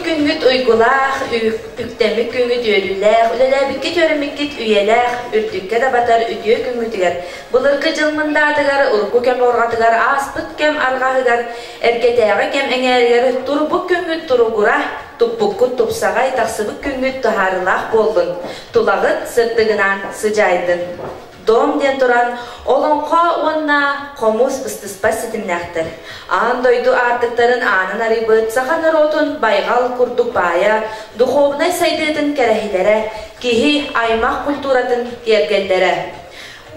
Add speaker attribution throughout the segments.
Speaker 1: күҥҥүт уйгулаах, үктэммит күҥҥүт үөрүүлээх, үлэлээбиккит үөрэммиккит үйэлээх, үрдүккэ дабатар үтүө күҥҥүтүгэр, былыргы дьыл мындаатыгар, урукку кэм уорҕатыгар, ааспыт кэм арҕаһыгар, эргэтээҕи кэм эҥээригэр турбут күҥҥүт туругура, туппуккут тупсаҕай, тахсыбыт күҥҥүт таһаарыылаах буоллун, тулаҕыт сырдыгынан сыдьаайдын. Дом диэн туран, олоҥхо уонна хомус быстыспат ситимнээхтэр. Аан дойду аартыктарын аанын арыйбыт саха норуотун байҕал курдук баайа, духуобунай сайдыытын кэрэһилэрэ, киһи, аймах культуратын киэргэллэрэ.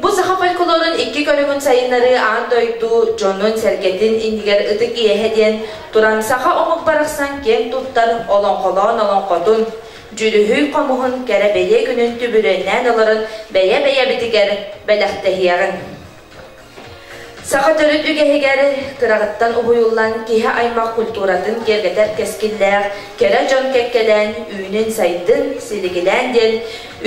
Speaker 1: Бу саха фольклорун икки көрүҥүн сайыннарыы аан дойду дьонун-сэргэтин иннигэр ытык иэһэ диэн туран саха омук барахсан киэҥ туттар олоҥхолоон олоҥхотун, Дьүрүһүй хомуһун кэрэ бэлиэ күнүн түбүрүөннээн олорон бэйэ-бэйэбитигэр бэлэхтэһиэҕиҥ. Саха төрүт үгэһигэр кыраҕыттан уһуйуллан киһи аймах культуратын киэргэтэр кэскиллээх кэрэ дьон кэккэлээн үүнүн-сайдын, силигилээн диэн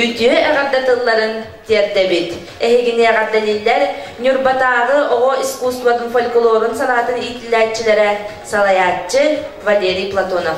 Speaker 1: үтүө эҕэрдэ тылларын тиэрдэбит. Эһигини эҕэрдэлииллэр Ньурбатааҕы оҕо искусствотын фольклорун салаатын иитиллээччилэрэ салайааччы Валерий Платонов.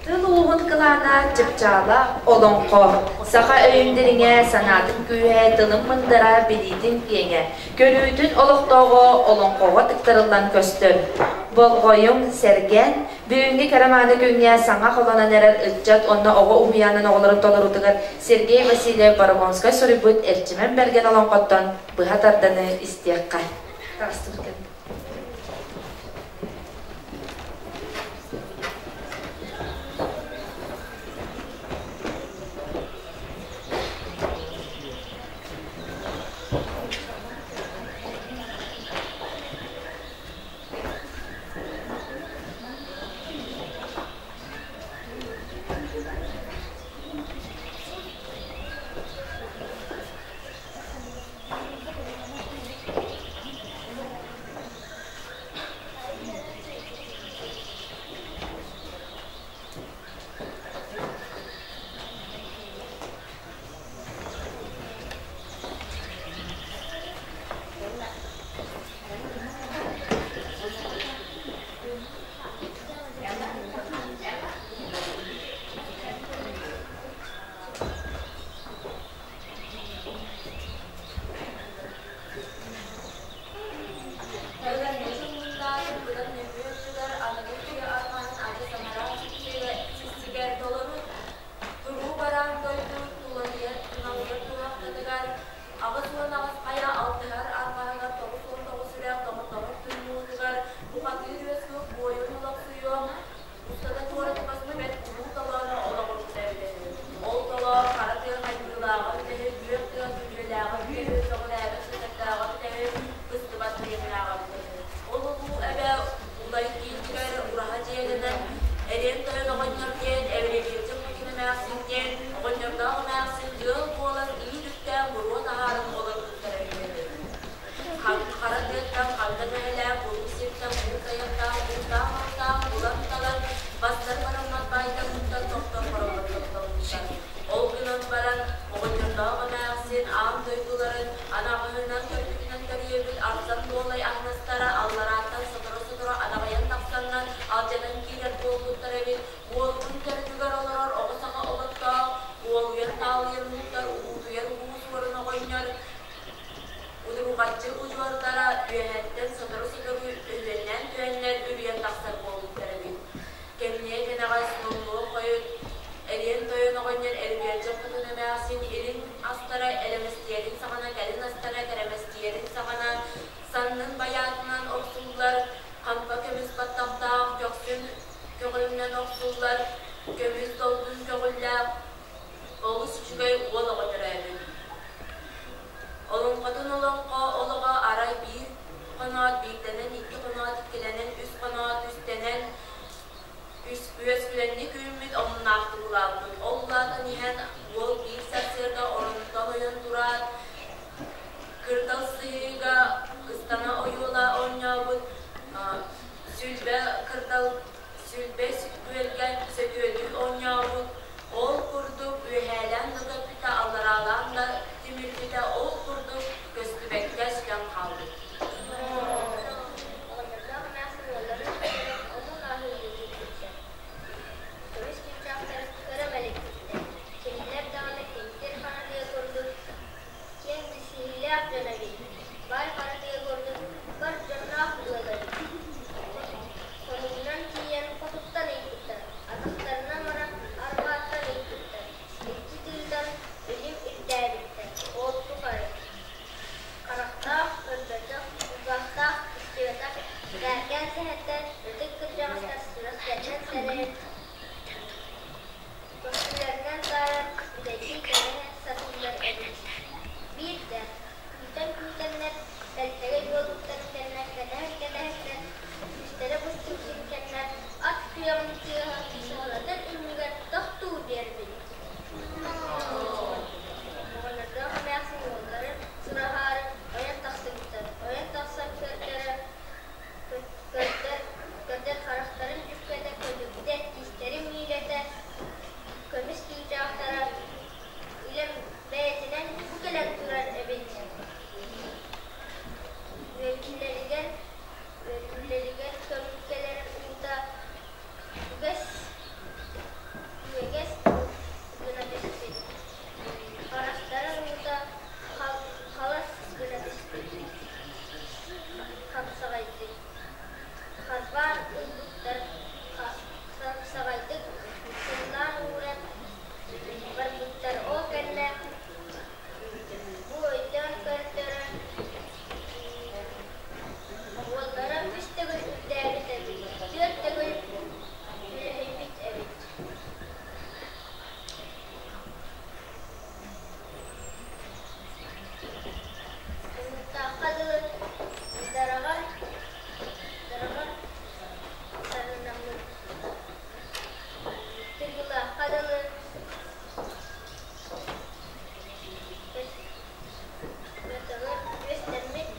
Speaker 1: Тыл ууһун кылаана чыпчаала олоҥхо. Саха өйүн дириҥэ, санаатын күүһэ, тылын мындара, билиитин киэҥэ, көрүүтүн олохтооҕо олоҥхоҕо тыктарыллан көстөр. Болҕойуҥ, сэргэн, бүгүҥҥү кэрэ мааны күҥҥэ саҥа холонон эрэр ыччат уонна оҕо уһуйаанын оҕолорун толоруутугар Сергей Васильев Борогонскай суруйбут Эрчимэн Бэргэн олоҥхоттон быһа тарданы истиэххэ. Диэн оҕонньордоох эмээхсин ыал буолан үүт-үктээн буруо таһааран олорбуттара үһү. Хара тыаттан ханна мэһэлээх улуу сиртэн уу тайахтаах бултаах-алтаах булан-талан бастар бараммат баайдаммыттан тохтор хороммот тохтоммуттар. Ол гынан баран оҕонньордоох эмээхсин аан дойдуларын анаҕаһынан көрбүтүнэн төрүөбүт арсан туолай аһынастара алларааттан сотору-сотору адаҕыйан тахсаннар алдьанан киирэр буолбуттар эбит. Уолбун төрүтүгэр олорор оҕо саҕа оботтоох, уолуйан-таалыйан муттар уутуйар уу суорун оҕонньор удьурҕаччы удьуордара үөһэттэн сотору-сотору өһүөннээн түһэннэр үрүйэн тахсар буолбуттар эбит. Кэмниэ кэнэҕэс номнуо хойут Эриэн Тойон оҕонньор Эргиэрдьэх хотун эмээхсин илин астара элэмэстийэрин саҕана кэлин астара кэрэмэстийэрин саҕана саннын байаатынан охсуллар хампа көмүс баттахтаах көхсүн көҕүлүнэн охсуллар көмүс долгун көҕүллээх олус үчүгэй уол оҕо төрөөбүт. Олоҥхотун олоҥхо олоҕо арай биир хоноот биирдэнэн, икки хоноот иккилэнэн, үс хоноот үстэнэн, үс үөскүлэнник үүммүт омуннаахтык улааппыт. Ол улаатан иһэн уол биир сарсыарда оронуттан ойон тураат, кырдал сыһыыга ыстана ойуола оонньообут, сүлбэ кырдал сүлбэ күөлгэ сөтүөлүү оонньообут, ол курдук үөһээлээн да көппүтэ, аллараалаан да тимирбитэ, ол курдук көстүбэккэ сүтэн хаалбыт.
Speaker 2: Оҕонньордоох эмээхсин уолларын көрөн омун аһыыны күүппүттэр. Көмүс чыычаахтарын көрө мэлиппиттэр. Кинилэр даҕаны киҥтир хара тыа курдук киэҥ билсиһиилээх дьон эбит. Баай хара тыа курдук бар дьонноох ыал эбит. Хонугунан тиийэн хотуттан ыйбыттар, атахтарынан баран арҕааттан ыйбыттар, икки тыытан илим ирдээбиттэр. Ол тухары харахтаах көрбөтөх, кулгаахтаах истибэтэх сээркээн сэһэттэр ытык кырдьаҕастар сүрэхтэринэн сэрэйэн, көстүүлэринэн таайан үлэлии кэтэһэ сатыыллар эбит. Биирдэ күүтэн-күүтэннэр тэлтэгэй буолбуттарын кэннэ кэтэһэр-кэтэһэртэн күүстэрэ быстыбытын кэннэ ат туйаҕын тыаһа саҕалатар иннигэр тохтуу биэрбит. Оҕонньордоох эмээхсин уолларын сураһаары ойон тахсыбыттар. Ойон тахсан көрдөрө көрдөр, көрдөр харахтарын дьүккэтэ көтүктэ, тиистэрин миилэтэ, көмүс чыычаахтара илэм бэйэтинэн бу кэлэн турар эбит. Үөрүүлэригэр, үөрүүлэригэр көмүскэлэрин уута үгэс, үөгэс гына түспүт. Харахтарын уута халас гына түспүт. Хапсаҕайдык харбаан ылбыттар, хапсаҕайдык сыллаан ууран барбыттар. Ол кэннэ бу өйдөөн көрдөрөн уоллара үс төгүл үрдээбит эбит, түөрт төгүл үлэһийбит эбит. Ынырыктаахха дылы дараҕар дараҕар сарынаммыт, тыгылаахха дылы Бөтөҕөр үөстэммит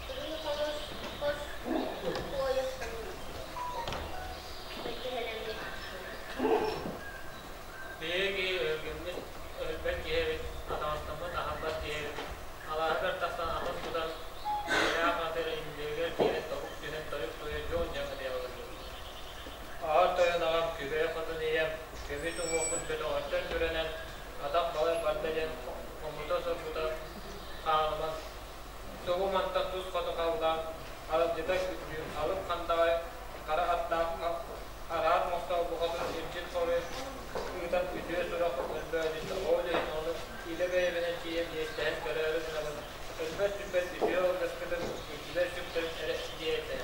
Speaker 2: туруу хомус хос туойахтаммыт бэргэһэлэммит.
Speaker 3: Биһиги өлгөммүт өлбөт киһи эбит, атаҕастаммыт аһарбат киһи эбит. Алааһыгар тахсан атын тутан, бэйэлээх аты иннигэр киирэн тобук түһэн тойук туйа дьон дьаҥытыйа олорбут. Аҕа тойон аҕам күбэйэ хотун ийэм, көмүс уҥуохпун көтөҕөртөн күрэнэн, атах балай барда диэн хоммута-сорбута хаалыман, субу мантан тус хоту халлаан, аралдьыта күрдүүр, алып хандаҕай хара аттаах араат мохсоҕол бухатын илдьит хоруй ыытан үтүө сурах өлбөөдүттэ. Ол иһин ону илэ бэйэбинэн тиийэн иэстэһэн көрөөрү гынабын, өлбөт-сүппэт үтүө алгыскытын үрдүбэр сүктэрин эрэ диэтэ.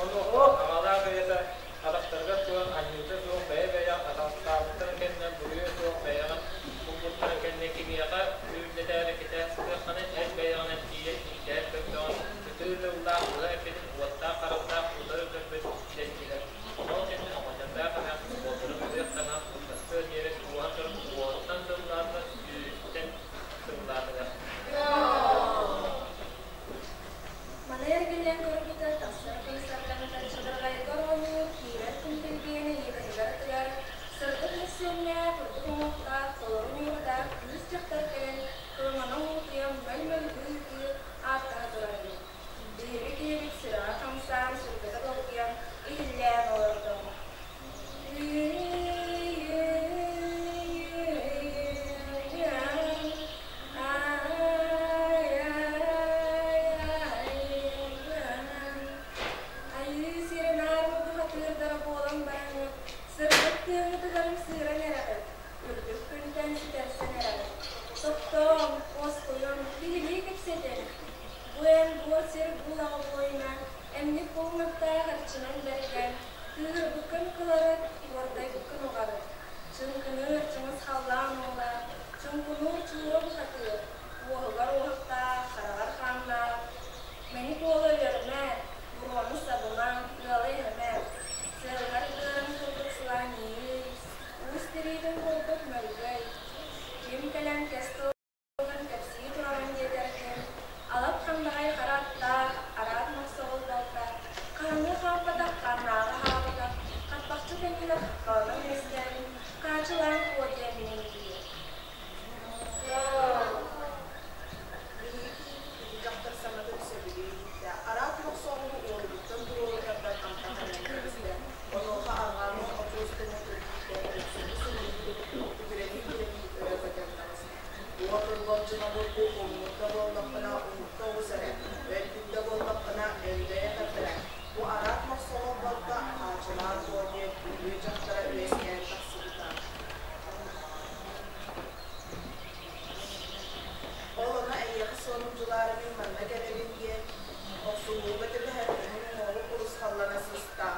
Speaker 3: Онуоха аҕалаах ийэтэ атахтарыгар туран анньыыта суох бэйэ-бэйэ атаҕастаабыттарын кэннэ буруйа суох бэйэҕин булбуттарын кэннэ кимиэхэ үүрдэтээри кэтээн сытыаххыный эн бэйэҕинэн тиийэн иитээт көрдөҕүн ытыы тыллаах быһа эппитин уоттаах харахтаах.
Speaker 4: Эрчимэн Бэргэн, кыыһырбыккын кыларыт, уордайбыккын уҕарыт, чыҥкыныыр чыҥыс халлаан уола, чуҥкунуур чуура бухатыыр, уоһугар уоһуктаах, хараҕар хааннаах, мэник уола үөрүмэ, буруону сабыма, ыалы иһимэ, сыалыһар ыырын курдук сылаанньыйыы, уус тириитин курдук мөлгөй, ким кэлэн кэс тылгын кэпсии турарын диэтэргин, алап хандаҕай хара аттаах, араат мохсоҕол балта, хаһыҥҥы хаампатах, ханнааҕы аһаабатах, хаппахчы кэннигэр хаххаланан үөскээбит хаачылаан куо диэн мин диир.
Speaker 5: Биһиги киһибит ити дьахтар саҥатын сөбүлүү иһиттэ. Араат мохсоҕолу уолугуттан туруору тардан антах анньан кэбистэ. Онуоха арҕааҥҥы очуос тумул үрдүттэн өксөйө субуйбут, үгүрэтии-үгүрэтии өрө көтөн таҕыста. Уот урбалдьыма бурдук ууммут да буоллаххына уһукта оҕус эрэ, өлбүт да буоллаххына өндөйө тардар. Бу араат мохсоҕол балта Хаачылаан дуо диэн үһүө дьахтара үөскээн тахсыбыта. Ол ону эйиэхэ суонумдьулаарыбын манна кэлэбин диэн, охсуһууга түбэһэн уһун уҥуоҕу урусхаллана сыста,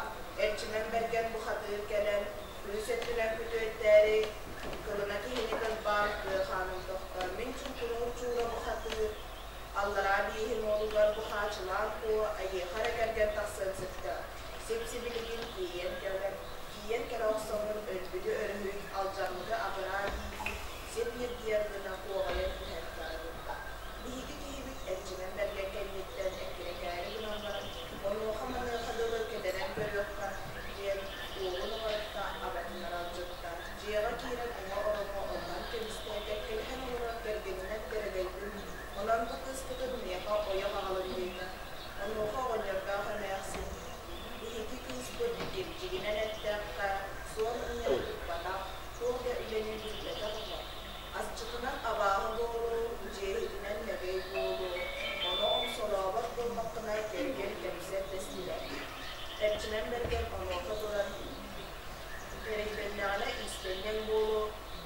Speaker 5: Эрчимэн Бэргэн бухатыыр кэлэн, күнүс өттүнэн күтүөттээри, кылына киһини кырбаан кыа хаанын тохто. Мин чуҥкунуур чуура бухатыыр, аллараа бииһин уолугар бу Хаачылаан Куо эйиэхэ эрэ кэргэн тахсыан сөптөөх. Сип-сибилигин тиийэн кэлэн, тиийэн кэлэ охсоҥҥун өлбүтү өрүһүй, алдьаммыты абыраа дии-дии сир ньиргийэр гына куоҕайан түһэн барбыта. Биһиги киһибит Эрчимэн Бэргэн кэнниттэн эккирэтээри гынан баран, онуоха-маныаха дылы кэтэнэн көрүөххэ диэн уолун оҕоруттан абатын аралдьытта. Дьиэҕэ киирэн уҥа ороҥҥо олорон кэбистэ, кэккэлэһэн олорор кэргэнинэн кэрэгэйбин, онон бу кыыспытын миэхэ ойох аҕалын диэтэ. Онуоха оҕонньордоох эмээхсин биһиги кыыспыт кирдьигинэн эттэххэ, суон ыҥыыр туппатах, туох да үлэни билбэтэх оҕо. Асчытынан абааһы буолуу, дьиэһитинэн нэгэй буолуу, ону омсолообот буоллаххына кэргэн кэпсэт дэстилэр. Эрчимэн Бэргэн онуоха туран эрэйдэннэҕинэ иистэнньэҥ буолуо,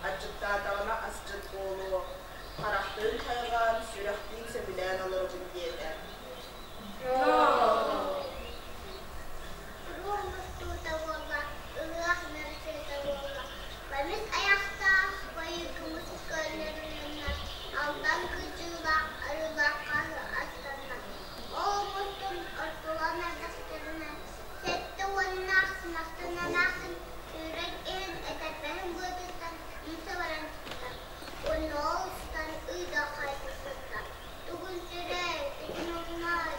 Speaker 5: аччыктаатаҕына асчыт буолуо, харахтыын хайҕаан, сүрэхтиин сөбүлээн олоробун диэтэ.
Speaker 2: Туруом устуута буолла, ыһыах нөрсүөтэ буолла. Көмүс айахтаах байыгымыс көннөрүлүннэ, Алдан кыдьыылаах арыылаах хаһы астанна. Ол мустун ортолоон эрдэхтэринэ, 70-наах сымахтан эмээхсин сүүрэн иһэн этэрбэһин быатыттан умса баран түстэ. Уонна ол сытан ыйда хайдыспыта. Тугун сүрэй, тугун умнай,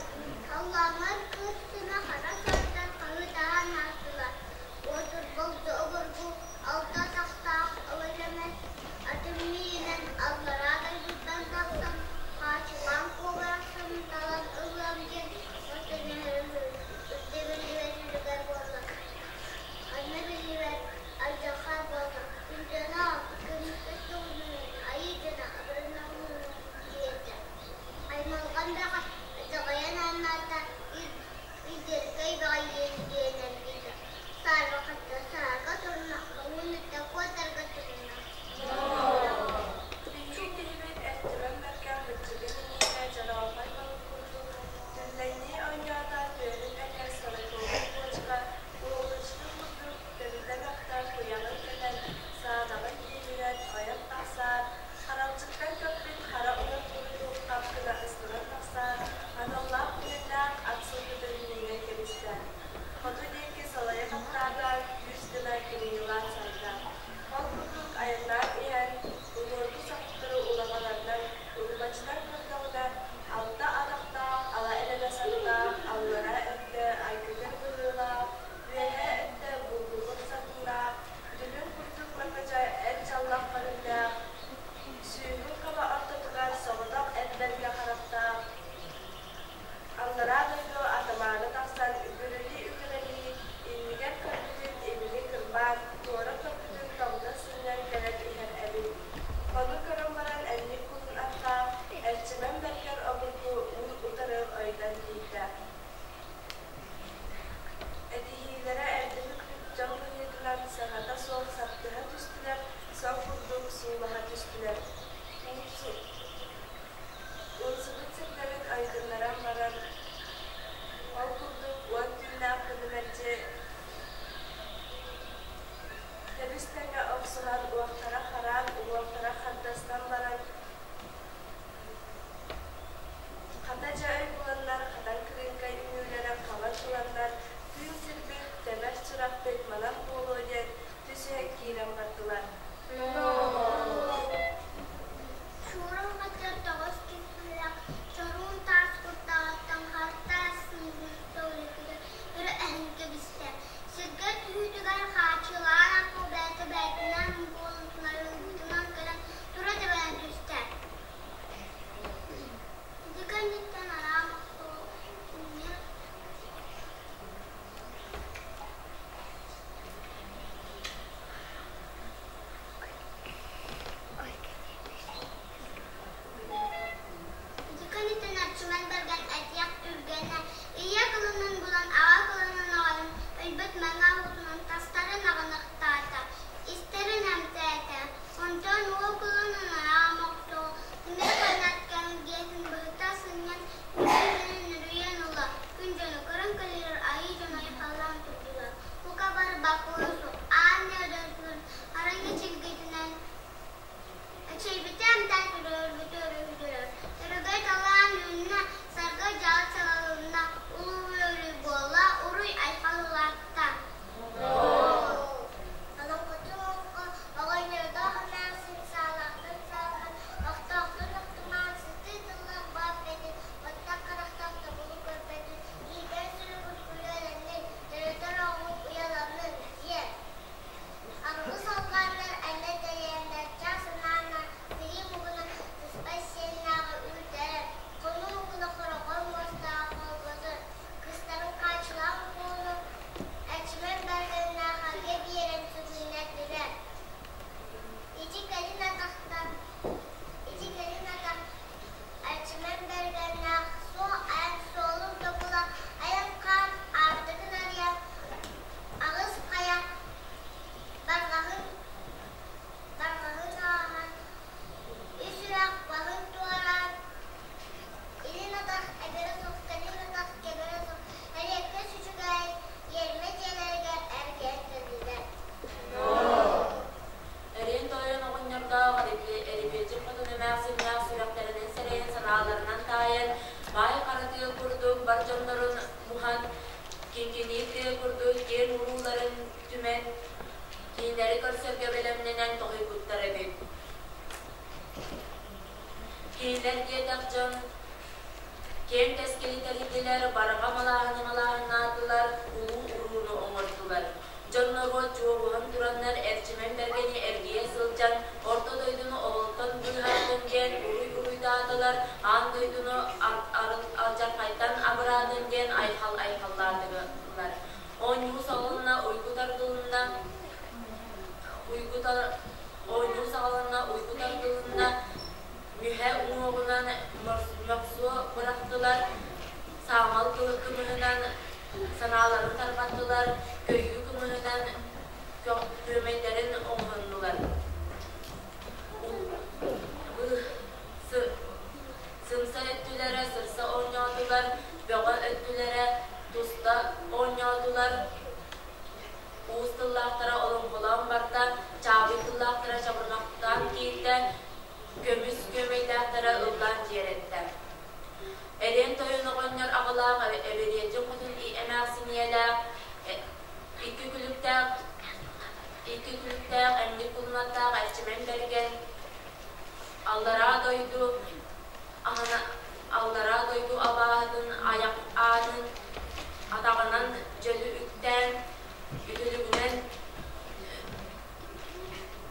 Speaker 1: Киҥкиниир тыа курдук киэҥ урууларын түмэн, кинилэри көрсөргө бэлэмнэнэн тоһуйбуттар эбит. Кинилэр диэтэх дьон киэҥ кэскили тэрийдилэр, барҕа малааһыны малааһыннаатылар, улуу урууну оҥордулар. Дьон-норуот чуобуһан тураннар Эрчимэн Бэргэни эргийэ сылдьан Орто дойдуну оҕолтон быыһаатын диэн уруй-уруйдаатылар, аан дойдуну алдьархайтан абыраатын диэн айхал айхаллаатылар. Оонньуу саҕаланна, уйгу тардылынна, уйгу оонньуу саҕаланна, уйгу тардылынна, мүһэ уҥуоҕунан мөхсуо бырахтылар, саамал кымыһынан санааларын тарҕаттылар, көйүү кымыһынан күөмэйдэрин оҥоһуннулар. Сымса өттүлэрэ сырса оонньоотулар, бөҕө өттүлэрэ туста оонньоотулар, уус тыллаахтара олоҥхолоон барда, чаабый тыллаахтара чабырҕахтаан киирдэ, көмүс күөмэйдээхтэрэ ыллаан дьиэрэттэ. Эриэн тойон оҕонньор аҕалаах Эбэриэтин хотун эмээхсин ийэлээх, икки күлүктээх икки күлүктээх эмньик кулунаттаах Эрчимэн Бэргэн аллараа дойду аһына аллараа дойду абааһытын айах аанын атаҕынан дьөлү үктээн, үтүлүгүнэн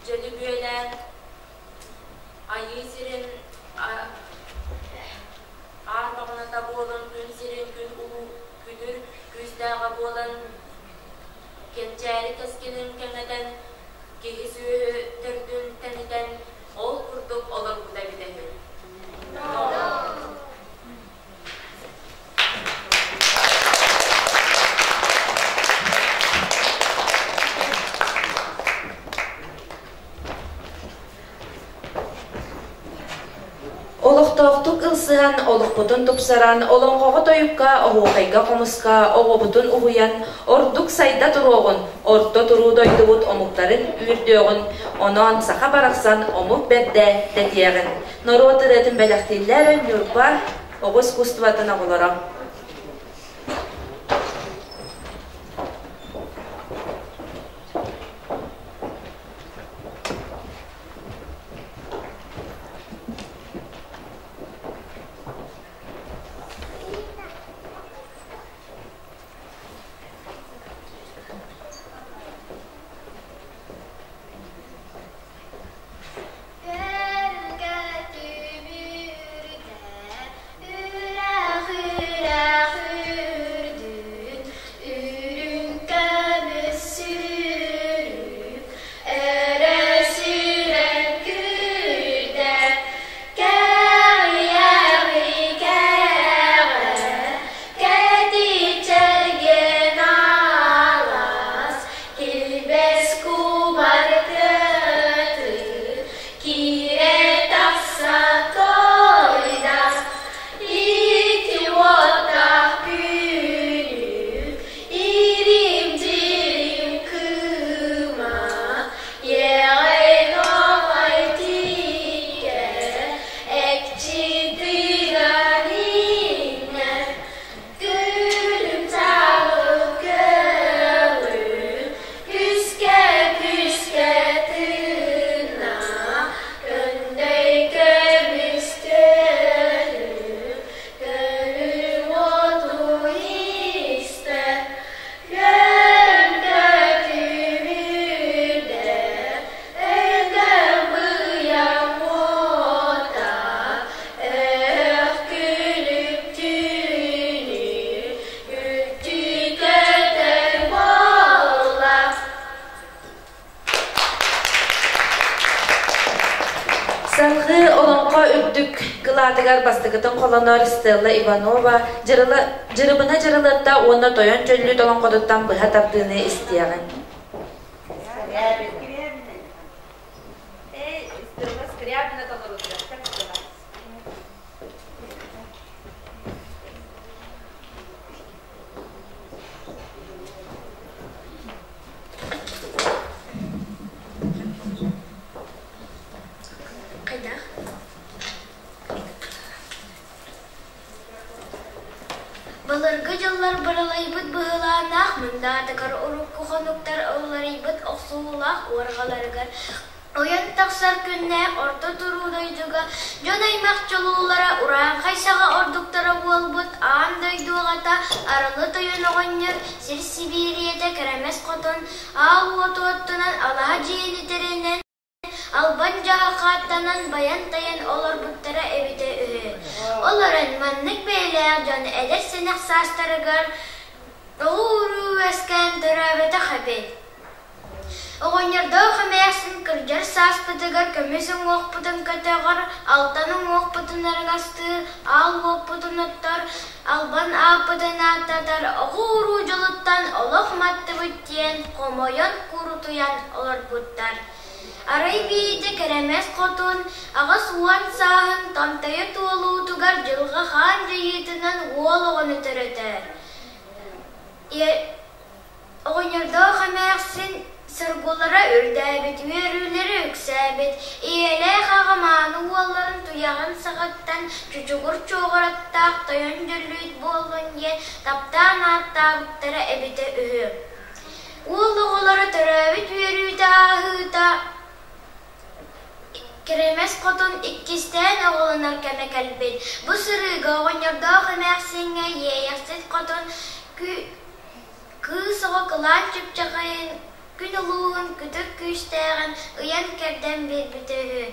Speaker 1: дьөлү бүөлээн Айыы сирин аар баҕаната буолан, күн сирин күн улуу күдүр күүстээҕэ буолан, кэнчээри кэскилин кэҥэтэн, киһи-сүөһү төрдүн тэнитэн, ол курдук олорбута эбитэ үһү. Олохтоохтук ылсыһан, олохпутун тупсаран, олоҥхоҕо-тойукка, оһуохайга-хомуска оҕобутун уһуйан, ордук сайда туруоҕун, орто туруу дойдубут омуктарын үүрдүөҕүн, онон саха барахсан омук бэрдэ дэтиэҕин. Норуот ырыатын бэлэхтииллэр Ньурба оҕо искусствотын оҕолоро.
Speaker 2: Өргө түбүрдэ, үрэх-үрэх үрдүн, үрүҥ көмүс сүүрүк, өрө сүүрэн күүрдэ, кэҕийэҕий кэҕэ, кэтичэргин алаас, Килбэс кубар кытыы, киирэ-тахса тойда, ити уоттаах күнү, ирим-дьирим кыыма, иэҕэй-нуоҕай тиикэ, экчи тыынан иҥнэ, Күлүм чаҕыл көҕүл, күскэ-күскэ тыына, Көндөй көмүс төлү, көнүл уоту истэ, Лөҥкө түмүрдэ, өлгөм быйаҥ уота, Өх күлүк түүнү үлтү көтөр буолла.
Speaker 1: Салгыы олоҥхо үрдүк кылаатыгар бастакытын холонор Стелла Иванова Дьырыбына Дьырылыатта уонна Тойон Чөллүүт олоҥхотуттан быһа тардыыны истиэҕиҥ.
Speaker 6: Скрябина толорутугар.
Speaker 2: Хайдах? Былыргы дьыллар быралайбыт быһылаан мындаатыгар урукку хонуктар уларыйбыт охсуһуулаах уорҕаларыгар ойон тахсар күннээх орто туруу дойдуга дьон-аймах чулуулара урааҥхай саҕа ордуктара буолбут аан дойду аҕата Арылы Тойон оҕонньор сир Сибиирийэтэ Кэрэмэс Хотун аал уоту оттунан алаһа дьиэни тэринэн Албан дьаһахааттанан байан-тайан олорбуттара эбитэ үһү. Олорон маннык бэйэлээх дьон эдэр-сэнэх саастарыгар оҕу-уруу үөскээн төрөөбөтөх эбит. Оҕонньордоох эмээхсин кырдьар сааспытыгар көмүс уҥуохпутун көтөҕөр, алтан уҥуохпутун араҥастыыр, аал уоппутун оттор, албан ааппытын ааттатар оҕу-уруу дьолуттан олох маттыбыт диэн хомойон курутуйан олорбуттар. Арай биирдэ Кэрэмэс Хотун 80 сааһын томтойо туолуутугар дьылҕа хаан дьайыытынан уол оҕону төрөтөр. Оҕонньордоох эмээхсин соргулара үрдээбит, үөрүүлэрэ үксээбит, ийэлээх аҕа мааны уолларын туйаҕын саҕаттан чучугур чуоҕураттаах тойон дьөллүүт буоллун диэн таптаан ааттаабыттара эбитэ үһү. Уол оҕолоро төрөөбүт үөрүүтэ ааһыыта Кэрэмэс Хотун иккистээн оҕолонор кэмэ кэлбит. Бу сырыыга оҕонньордоох эмээхсиҥҥэ Иэйэхсит Хотун кыыс оҕо кылаан чыпчахайын, күн улууһун күтүр күүстээҕин ыйан-кэрдэн биэрбитэ үһү.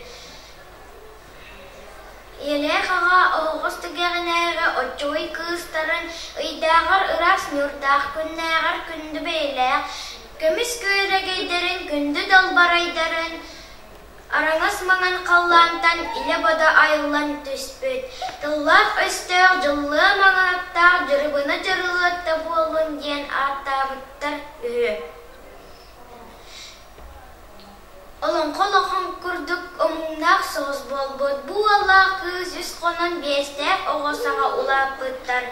Speaker 2: Ийэлээх аҕа оһоҕос түгэҕинээҕи оччугуй кыыстарын ыйдааҕар ыраас ньуурдаах, күннээҕэр күндү бэйэлээх, көмүс күөрэгэйдэрин күндү далбарайдарын араҥас маҥан халлаантан илэ-бодо айыллан түспүт, тыллаах-өстөөх дьыллыа маҥан аттаах Дьырыбына Дьырылыатта буоллун диэн ааттаабыттар үһү. Олоҥхо олохон курдук омуннаах соҕус буолбут, бу уоллаах кыыс үс хонон биэстээх оҕо саҕа улааппыттар.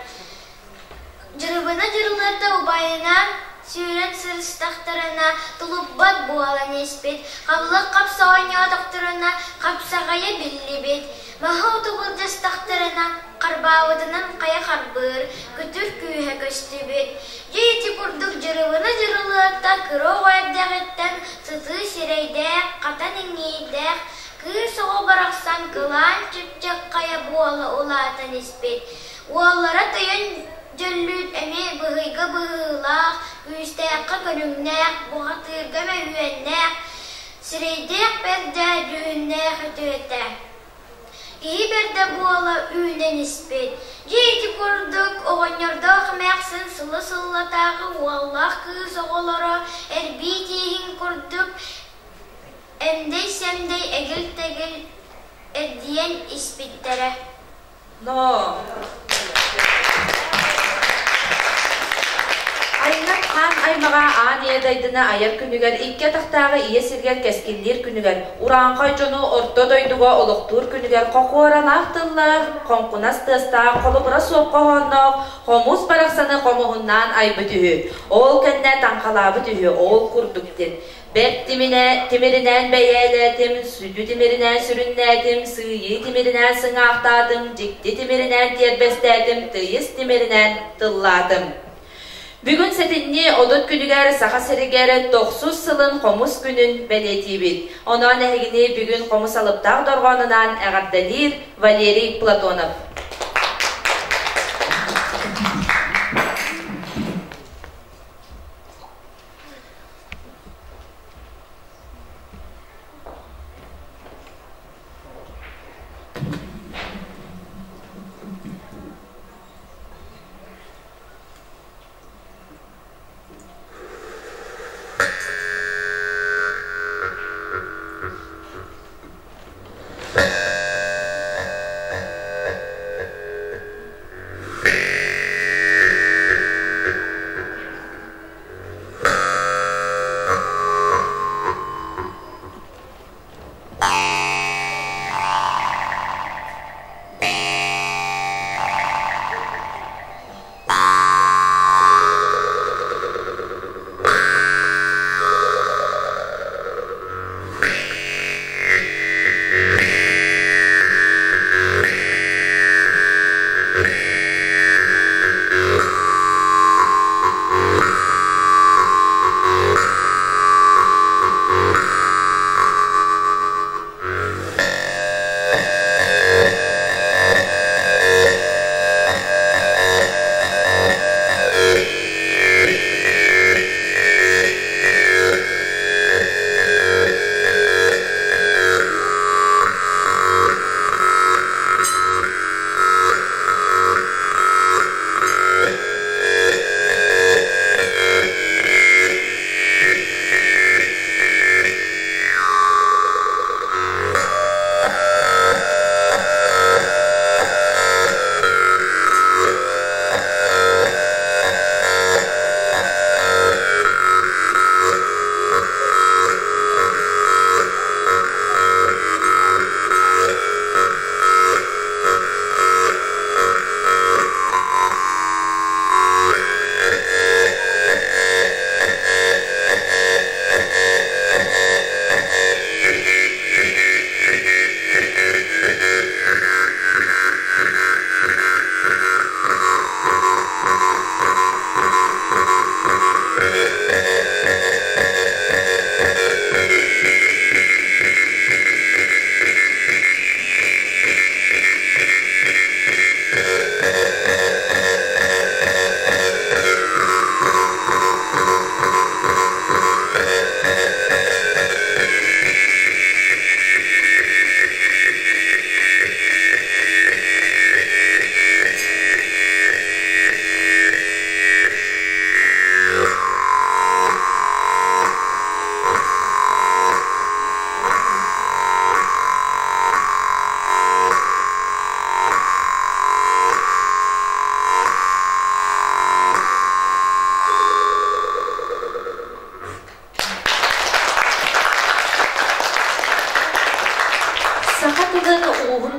Speaker 2: Дьырыбына Дьырылыатта убайынаан сүүрэн сырыстахтарына тулуппат буолан испит, хабылык хапса оонньоотохторуна хапсаҕайа биллибит, маһы оту былдьастахтарына харбаабытынан хайа харбыыр, күтүр күүһэ көстүбүт. Дьэ ити курдук Дьырыбына Дьырылыатта кыра оҕо эрдэҕиттэн сытыы сирэйдээх, хатан иҥиирдээх кыыс оҕо барахсан кылаан чыпчах хайа буола улаатан испит. Уоллара Тойон Дьөллүүт эмиэ быһыйга быһыылаах, күүстээххэ көрүҥнээх, бухатыырга мөһүөннээх, сирэйдээх бэрдэ, дьүһүннээх үтүөтэ. Киһи бэрдэ буола үүнэн испит. Дьэ ити курдук оҕонньордоох эмээхсин сылы-сыллатааҕы уоллаах кыыс оҕолоро эрбии тииһин курдук эмдэй-сэмдэй эгил-тэгил эрдийэн испиттэрэ.
Speaker 1: Но Айыллар хаан аймаҕа аан ийэ дайдына айар күнүгэр, икки атахтааҕы ийэ сиргэр кэскиллиир күнүгэр, урааҥхай дьону орто дойдуга олохтуур күнүгэр хохуоралаах тыллаах, хоҥкунас тыастаах, холобура суох хоһоонноох хомус барахсаны хомуһуннаан айбыт үһү. Ол кэннэ таҥхалаабыт үһү, ол курдук диэн. Бэрт тиминэ, тимиринээн бэйээлээтим, сүдү тимиринээн сүрүннээтим, сыыйыы тимиринээн сыҥаахтаатым, дьикти тимиринээн тиэрбэстээтим, тыйыс тимиринээн тыллаатым. Бүгүн сэтинньи 30 күнүгэр Саха сиригэр тохсус сылын хомус күнүн бэлиэтиибит. Онон эһигини бүгүн хомус алыптаах дорҕоонунаан эҕэрдэлиир Валерий Платонов.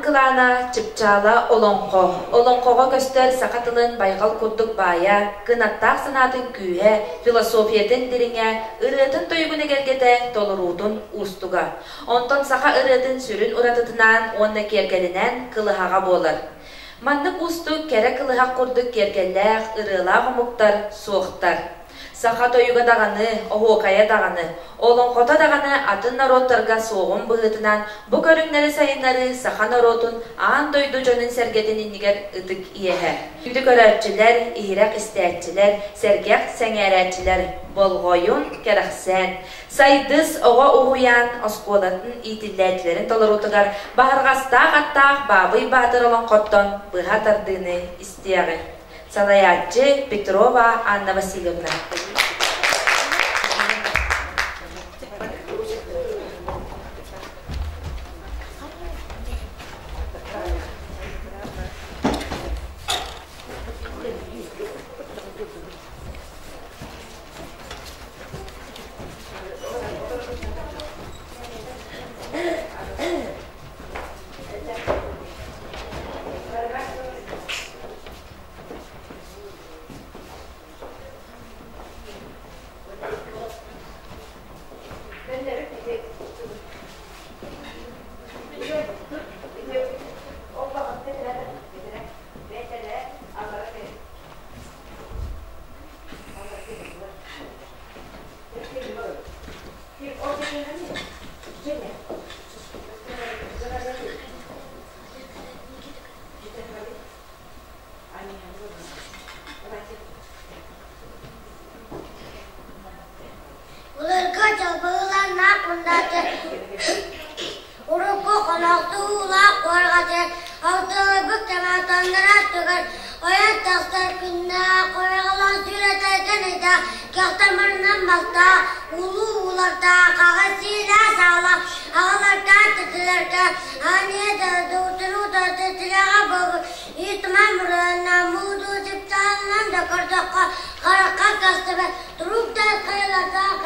Speaker 1: кылаана, чыпчаала олоҥхо. Олоҥхоҕо көстөр саха тылын байҕал курдук баайа, кынаттаах санаатын күүһэ, философиятын дириҥэ, ырыатын-тойугун эгэлгэтэ, толоруутун уустуга. Онтон саха ырыатын сүрүн уратытынан уонна киэргэлинэн кылыһаҕа буолар. Маннык уустук кэрэ кылыһах курдук киэргэллээх, ырыалаах омуктар суохтар. Саха тойуга даҕаны, оһуокайа даҕаны, олоҥхото даҕаны атын норуоттарга суоҕун быһыытынан бу көрүҥнэри сайыннарыы саха норуотун аан дойду дьонун-сэргэтин иннигэр ытык иэһэ. Күндү көрөөччүлэр, иһирэх истээччилэр, сэргэх сэҥээрээччилэр болҕойун, кэрэхсээн, Сайдыс оҕо уһуйаан оскуолатын иитиллээччилэрин толоруутугар Баһырҕастаах аттаах Баабый Баатыр олоҥхоттон быһа тардыыны истиэҕиҥ. Салайааччы Петрова Анна Васильевна.
Speaker 2: Былыргы дьылбыыланнаах мундааты урукку хоноохтуулаах куорҕаты алтылыйбыт тэмээтаннара түгэн ойон тахсар күннээх ойоҕолоон сүүрэтэргэн ыйдаах көхтөмөрүнэн мастаах улуу уулардаах аҕа сиилээх саалаах аҕалардаах тэтилэрдээх аанньа дойдутунуу тэтилэҕэ буолбут Итман мурунна мууду чыпчаалынан да көрдөххө харахха көстүбэт турук да хайалардаах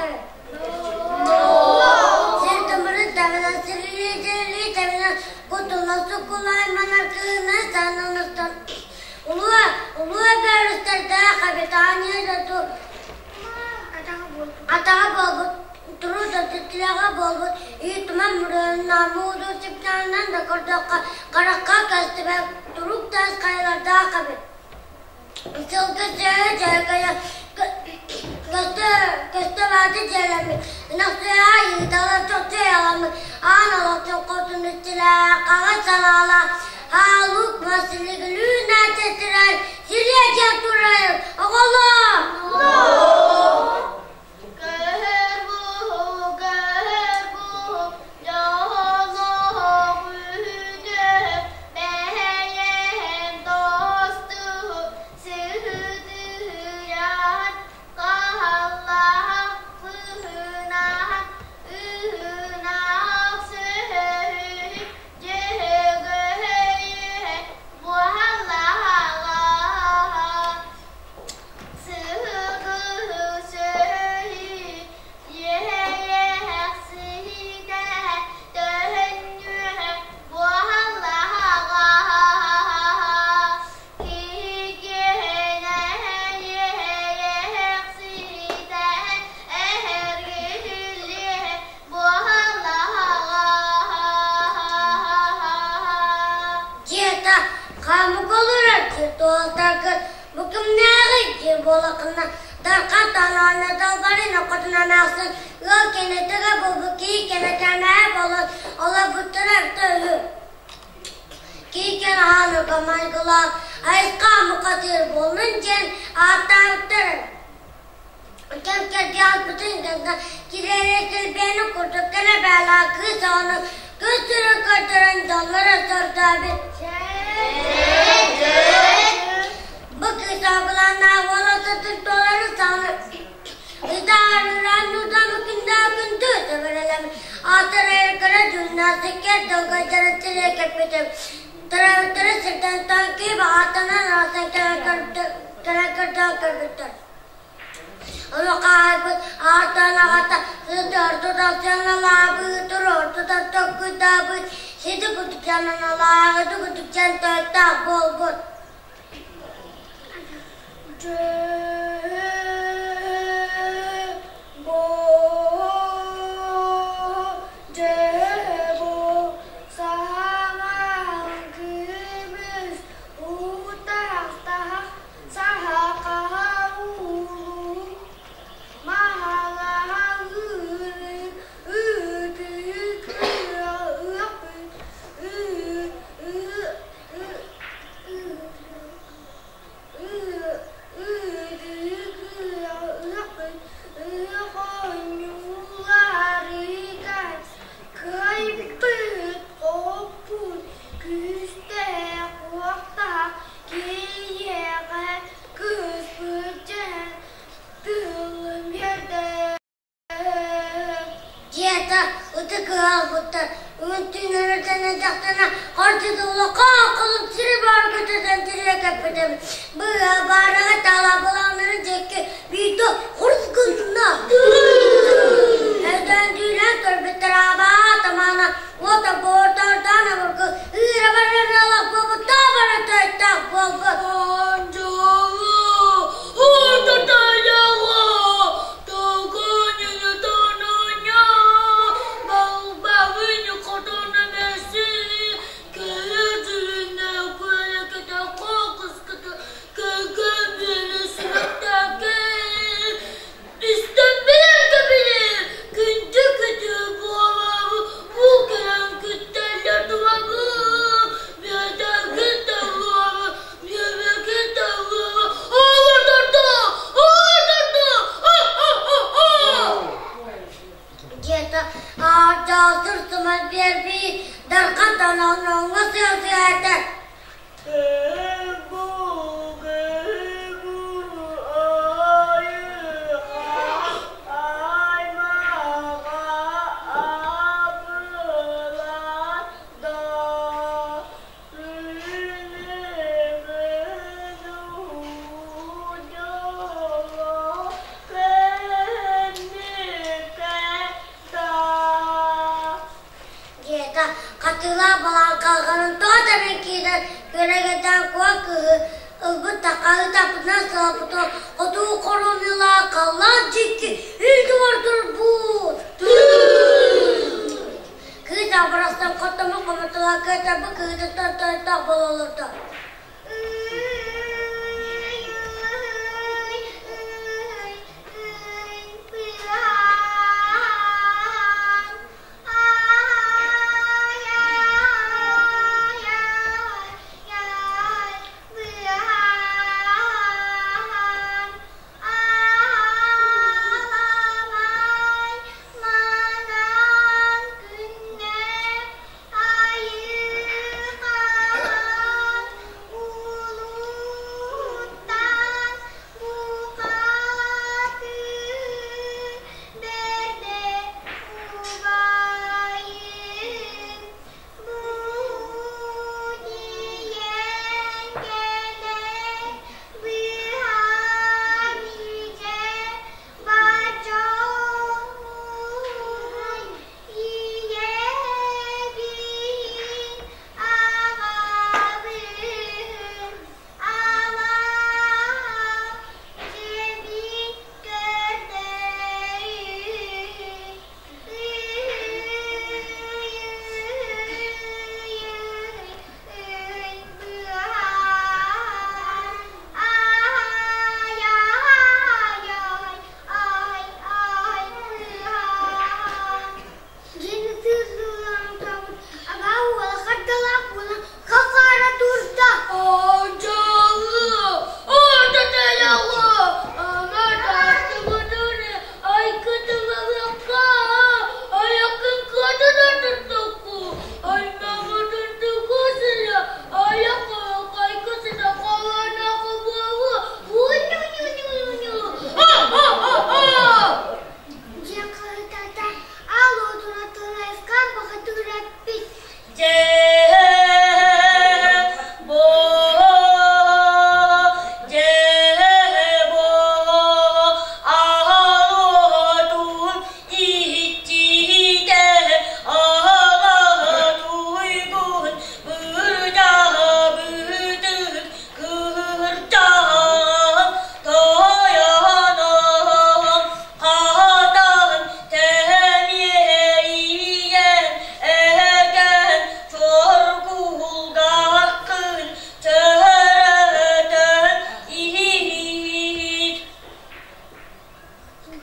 Speaker 2: Сир тымырын тэбинэн сирилии-сирилии тэбинэн кутулла суккулай манар кыына сананыстан улуу улуу эбэ өрүстэрдээх обитание дойду атаҕа буолбут туруу дойду буолбут Итман мурунна мууду чыпчаалынан да көрдөххө харахха көстүбэт турук таас хайалардаах эбит Сылгы дьээкэйэ көстө дьиэлэммит, ынахсыйа ыытала чохчойаламмыт, аан олохтон хотун иччилээх, хаҕыс салаалаах, хаалук Василий нааччытырай, сириэ дьиэ турайын, оҕолоор!
Speaker 7: Көһөр буһу, көһөр буһу, дьоһолоох үһүтүө, бэйэм тостуһу, сыһытыһыйан, хаһаллаах быһынаан, ыһынаах сөһү, дьөһөгөйүһэ, буһаллаһалаһа.
Speaker 2: Дьиэтэ хаамык олорор туолтаргыт бу кимнээҕий диэн буолаххына Дархан танаана далбарын окотунан аахсын ыал кэнэтигэ буолбут кии кэнэтэмээ буолан олорбуттара үһү. Киикэн аһааныга майгылаах айысха мукатыыр буоллун диэн ааттаабыттар. Кэм кэрги ааспытын кэннэ кириэри килбиэни курдук кэрэ бээлээх кыыс оҕону күн сирин көрдөрөн дьонноро сордообут. Бу кыыс оҕолоонноох уола сытын туоларын саҕана ытаарыран нуутамы күндээ күндү сэбэрэлэммит аатыр эркэрэ дьүннаастиккэр долгайдарын сире кэппитим. Төрөөбүттэрэ сиртэн таҥкыы баҕаттанан арахсан кэлэ көрдөөн көрбүттэр. Ону хаайбыт ааттаан аҕата сыты ортотон сыаналаабыт, ортотон токкуйдаабыт,
Speaker 8: Сити курдук аналаах, ити курдук тойтоох буолбут. Дьиэтэ ытык ыалбыттар үҥүттүүнэрэтэнэ дьахтана харчыта улахан кылып сири баар көтөтөн тириэ кэппитим. Быа баарага таалаабылааннары дьэкки биирдэ хурс гынна. Өйдөөн түүлээн көрбүттэр аабаа тамаана уота буортардаан обургу ыыра барар алах буолбуттаа бары тойтоох буолбут. Диэтэ аардьаатыр сымар биэрбии дархан танаҥҥа сыа-сыа этэ. Диэтэ хатыылаах балаакаларын тоҕо тэбэн киирэн күөрэгэтэн куо кыыһы ылбыт такаһы таппытынан сылаппытын хотугу хоромньулаах халлаан дьикти үрдүгэр турбут. Кыыс абырахсан хотомо хомотула кыатарбы кыытыттан тойдох буола олордо.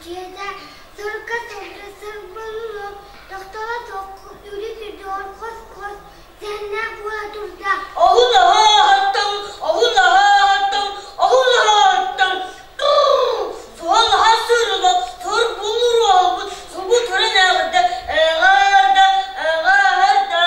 Speaker 2: Дьиэтэ сырка сылдьа сырбыллып, тохтоло суох үрүт үрдүгэр хос-хос сэһэннээх буола турда.
Speaker 9: Оһун аһааттан, оһун аһааттан, оһун аһааттан, суһал аһа сырыла, тур булур оһолбут, субу туран эҕэрдэ, эҕэрдэ, эҕэрдэ.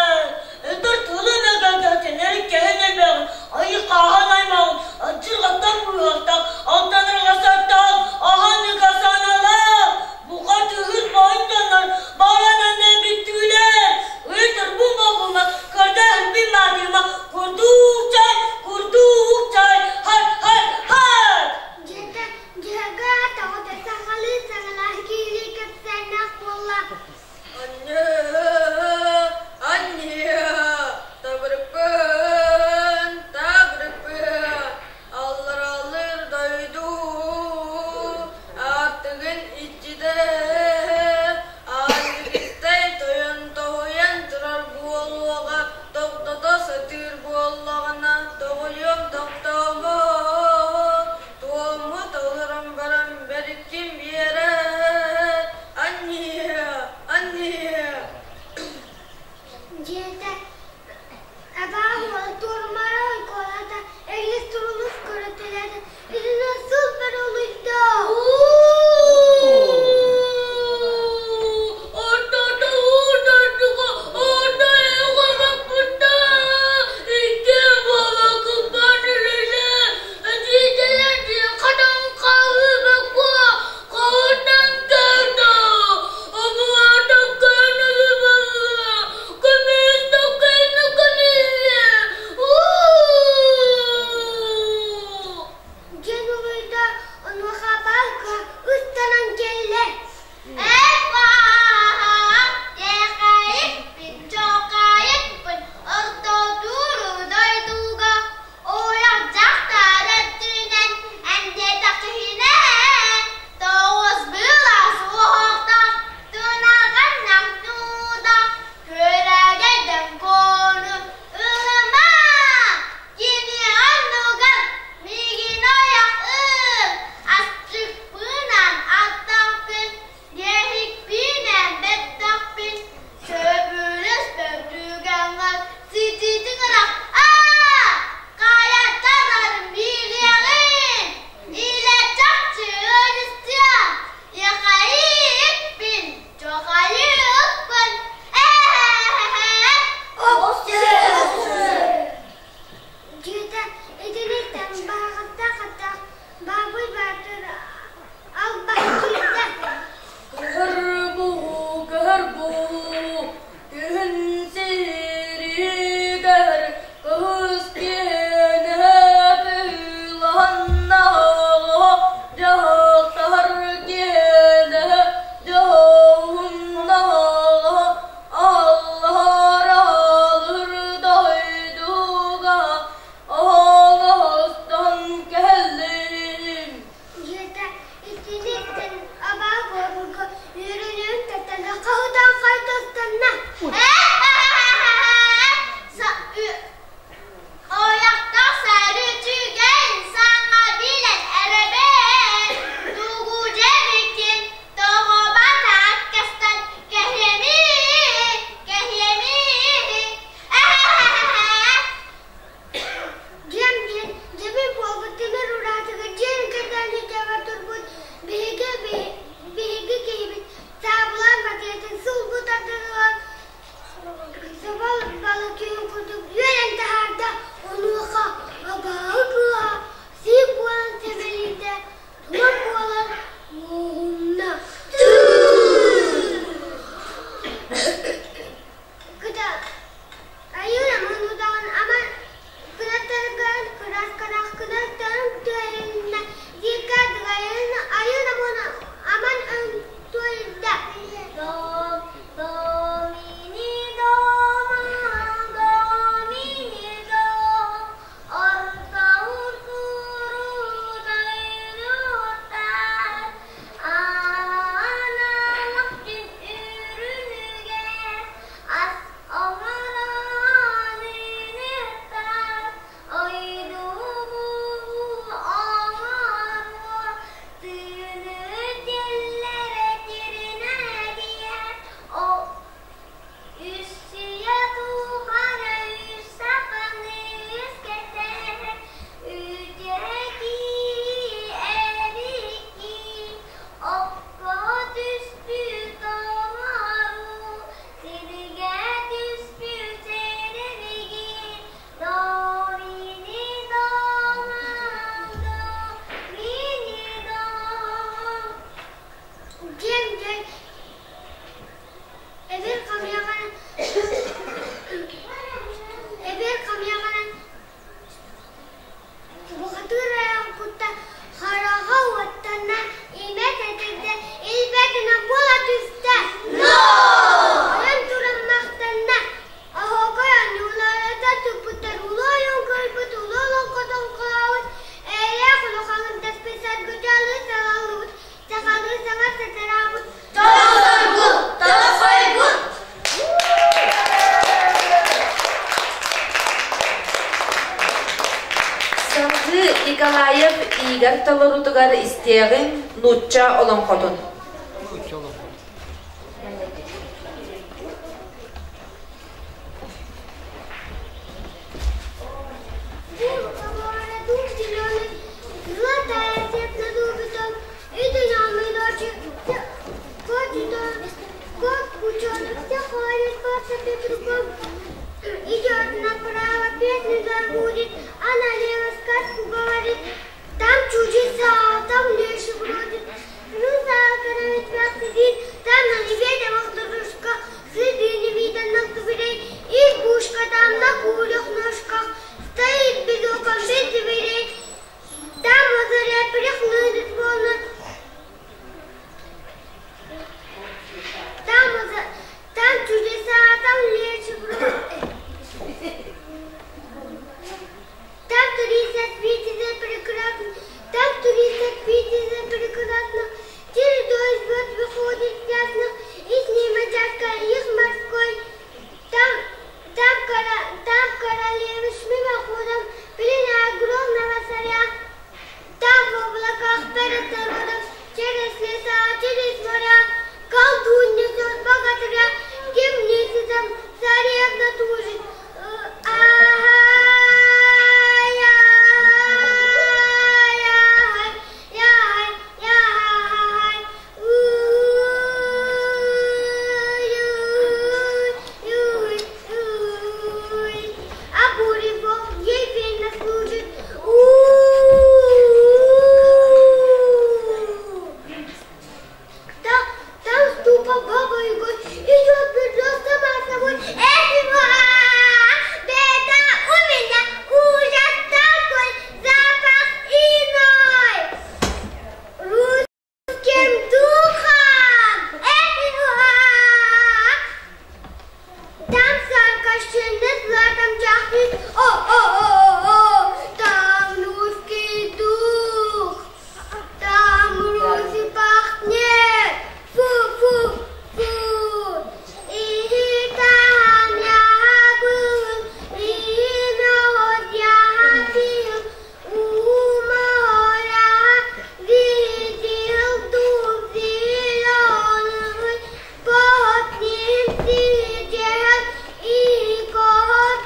Speaker 9: Өтөр тылы мөкөкөтөнөр кэһин элбэҕин, айы хааһан аймаҕын, адьырҕаттан быыһахтаах, алтанырҕасаттаах, аһан ыкасаналаах, бука тыһыр баайданар, баран эбиттүүлэр, ыйтырбын бобума, көрдөһүммүн маатыма, курдуук чай, курдуук чай, хай, хай, хай!
Speaker 2: Дьиэтэ дьиэгэ тоҕото сахалыы саҥалаах киһилии кэпсээннээх буолла.
Speaker 4: Анньыы, анньыы, табырыкпын, табырыкпын, алларалыыр дойду аартыгын иччитэ аанньыгыттай тойон тоһуйан турар буолуоҕа, тохтото сатыыр буоллаҕына тоҕойуом тохтоомо, туому толорон баран бэриккин биэрэр, анньыы, анньыы.
Speaker 1: Игорь толоруутугар истиэҕиҥ нуучча олоҥхотун.
Speaker 3: Нуучча олоҥхотун.
Speaker 2: Идет направо, песню забудет, а налево сказку говорит. Там чудеса, там леший бродит, русалка на ветвях сидит, там на неведомых дорожках следы невиданных зверей, избушка там на курьих ножках стоит без окон, без дверей. Там озаря перехлынет волны, там, там чудеса, там лечи Там турист видит прекрасно, там турист видит прекрасно. Через дождь выходит ясно, и с ним чашка их морской. Там, там, кора, там королевы с мимоходом пленя огромного царя. Там в облаках перед народом, через леса, через моря, колдун несет богатыря, темницы там царевна тужит. А буревок ей верно служит. У-у-у. Там, там ступа баба Яга идет бедро сама собой. Эх, беда у меня ужас такой, запах иной. Русским духом. Эх, там царь Кощей златом чахнет. О-о-о-о, там русский дух. Там Руси пахнет. Фу-фу-фу. И там я был, и мед я пил, у моря видел дуб зеленый, под ним сидел и кот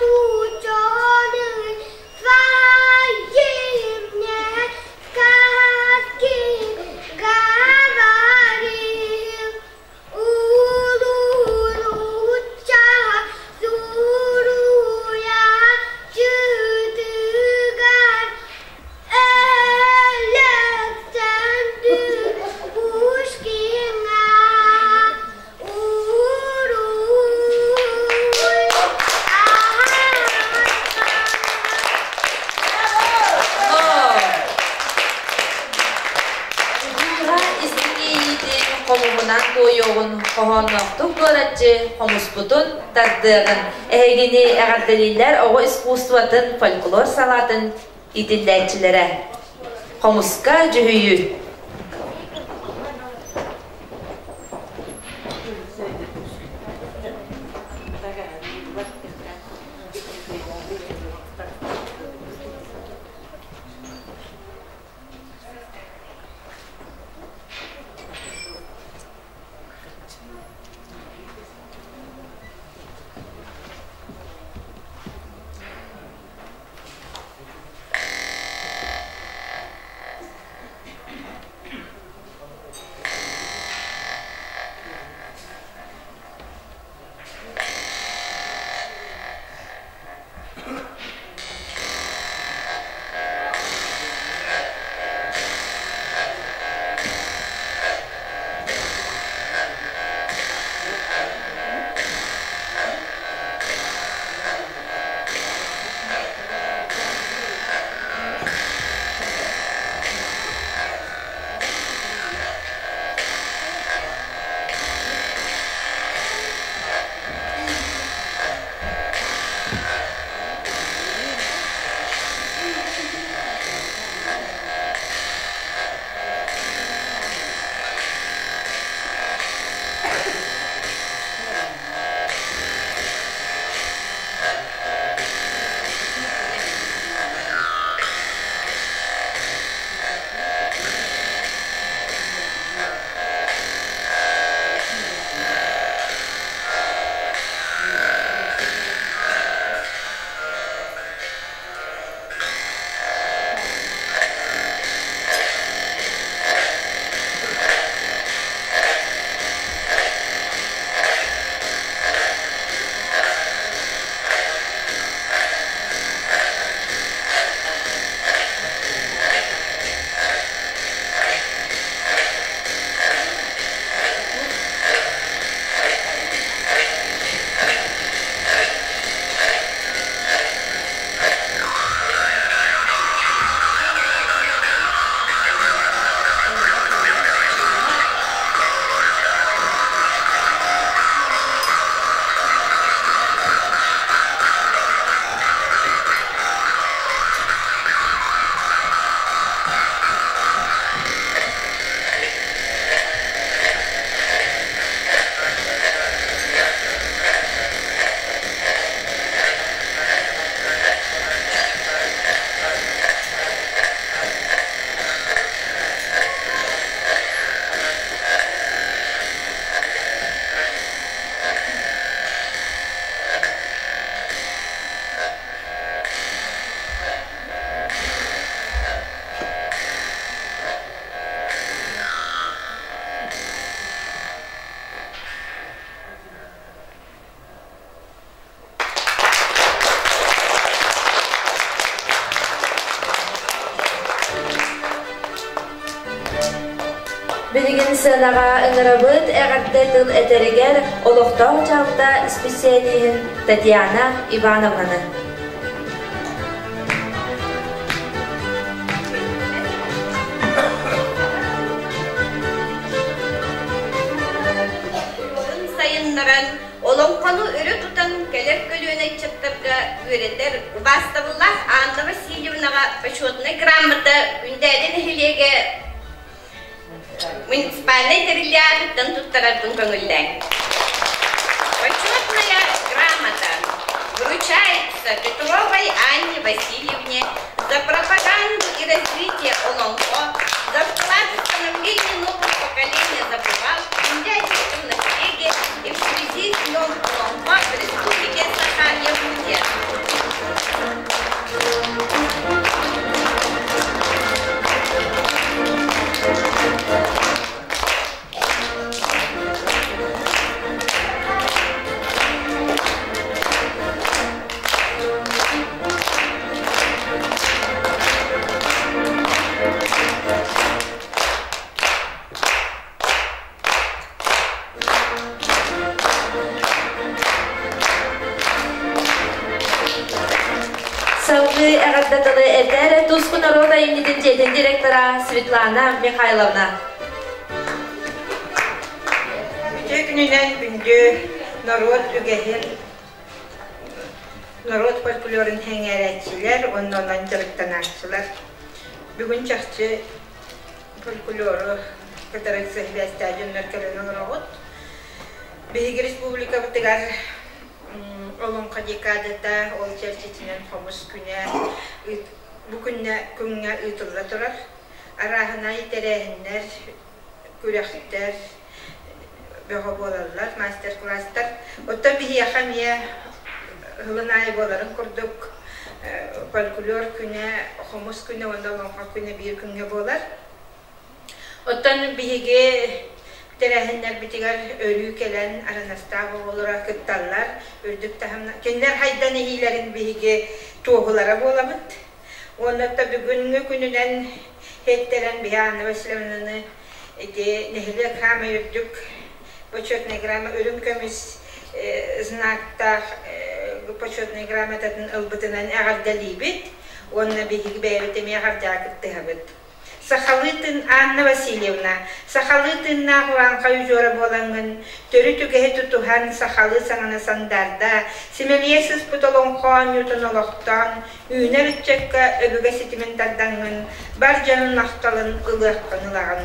Speaker 2: ученый. Свои мне сказки говорил. Улу-луча, суруя, чытыгар, Александр Пушкина. Уруй!
Speaker 1: Дууһа истиҥ иэйиитин хомуһунан туойуоҕун, хоһоонноохтук дуораччы хомуспутун тардыаҕын. Эһигини эҕэрдэлииллэр оҕо искусствотын фольклор салаатын иитиллээччилэрэ. Хомуска дьүһүйүү. Билигин сыанаҕа ыҥырабыт эҕэрдэ тыл этэригэр олохтоох дьаһалта исписэлииһин Татьяна Ивановнаны.
Speaker 6: Сайыннаран, олоҥхону өрө тутан кэлэр көлүөнэ ыччаттарга үөрэтэр убаастабыллаах Анна Васильевнаҕа почетнай грамота Күндээдэ нэһилиэгэ муниципальнай тэриллии аатыттан туттарарбын көҥүллээҥ. Почетная грамота вручается Петровой Анне Васильевне за пропаганду и развитие Олоҥхо, за вклад в становление нового поколения забывал в наследие и в связи с Днем Олоҥхо в Республике Саха-Якутия.
Speaker 1: Салгыы эҕэрдэ тылы этэр Туску норуот айымньытын дьиэтин директора Светлана Михайловна.
Speaker 10: Үтүө күнүнэн күндү норуот үгэһин, норуот фольклорун сэҥээрээччилэр уонна онон дьарыктанааччылар. Бүгүн чахчы фольклору кытары сибээстээх дьоннор кэлэн олороҕут. Биһиги республикабытыгар Олоҥхо декадата ол чэрчитинэн хомус күнэ бу күннэ күҥҥэ ыытылла турар. Арааһынай тэрээһиннэр, күрэхтэр бөҕө буолаллар, мастер-класстар. Оттон биһиэхэ эмиэ сылын аайы буоларын курдук фольклор күнэ, хомус күнэ уонна олоҥхо күнэ биир күҥҥэ буолар. Оттон биһиги тэрээһиннэрбитигэр өрүү кэлэн аранастаах оҕолоро кытталлар, үрдүк таһымна кинилэр хайдан иһиилэрин биһиги туоһулара буолабыт. Уонна бүгүҥҥү күнүнэн һиэттэрэн биһи Анна Васильевнаны ити нэһилиэк хаамай үрдүк почетнай грамота үрүҥ көмүс знактаах почетнай грамотатын ылбытынан эҕэрдэлиибит уонна биһиги бэйэбит эмиэ эҕэрдэҕэ кыттыһабыт. Сахалыы тын Анна Васильевна, сахалыы тыыннаах урааҥхай удьуора буолаҥҥын, төрүт үгэһи тутуһан, сахалыы саҥаны сандаарда, симэлийэ сыспыт олоҥхо оонньуутун олохтоон, үүнэр ыччакка өбүгэ ситимин тардаҥҥын, бар дьонун махталын ылыаххын ылаҕын.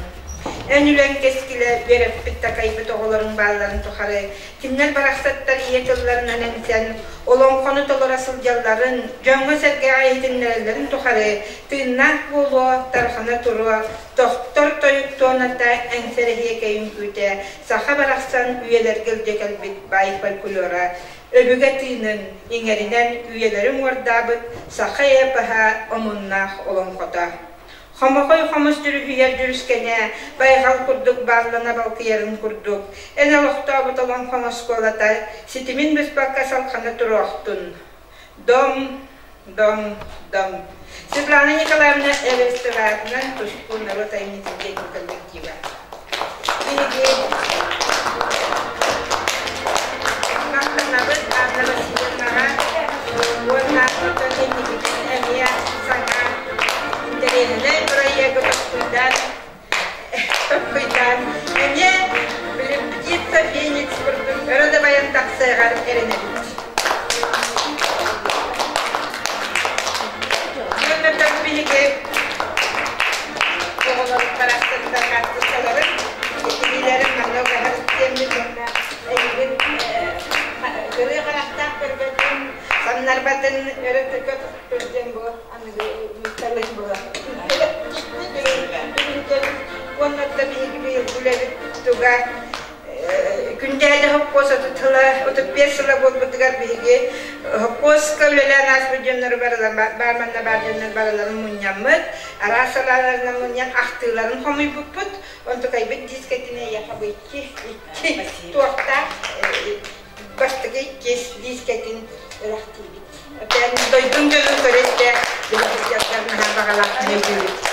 Speaker 10: Эн үлэҥ кэскилэ үөрэппит-такайбыт оҕолоруҥ баалларын тухары Кинилэр барахсаттар ийэ тылларынан эҥсэн, олоҥхону толоро сылдьалларын, дьоҥҥо-сэргэҕэ иһитиннэрэллэрин тухары тыыннаах буолуо, тарҕана туруо, тохтор тойук туоната эҥсэр эһиэкэй үҥкүүтэ саха барахсан үйэлэргэ илдьэ кэлбит баай фольклора, өбүгэ тыынын иҥэринэн үйэлэри уҥуордаабыт саха эпоһа омуннаах олоҥхото. Хомоҕой хомус дьүрүһүйэр дьүрүскэнэ, байҕал курдук бааллана балкыйарын курдук, эн олохтообут олоҥхоҥ оскуолата ситимин быспакка салҕана туруохтун. Дом, дом, дом. Светлана Николаевна Эверстоватынан Тускул норуот айымньытын дьиэтин коллектива. Биһиги махтанабыт Анна Васильевнаҕа уонна оттон инникитин эмиэ саҥа интэриэһинэй бырайыагы толкуйдаан толкуйдаан эмиэ били птица феникс курдук өрө дабайан тахсыаҕар эрэнэбит. Уонна биһиги оҕолор барахсаттар хаартыскаларын, этиилэрин манна угаһар диэммит уонна эйигин кырыы харахтаах көрбөтүн, самнарбатын өрө төкө туттур диэн бу аныгы нууччалыы була. Уонна да биһиги быйыл үлэбит туга Күндээдэ хопкуос 30 сыла, 35 сыла буолбутугар биһиги хопкуоска үлэлээн ааспыт дьоннору барылар баар манна баар дьоннор барыларын мунньаммыт, араас салааларынан мунньан ахтыыларын хомуйбуппут. Онтукайбыт дискэтин эйиэхэ бу икки, икки туохтаах бастакы иккис дискэтин бэлэхтиибит. Дойдуҥ дьонун көрө-истэ билэ сылдьаргар наһаа баҕалаах өйдүүбүт.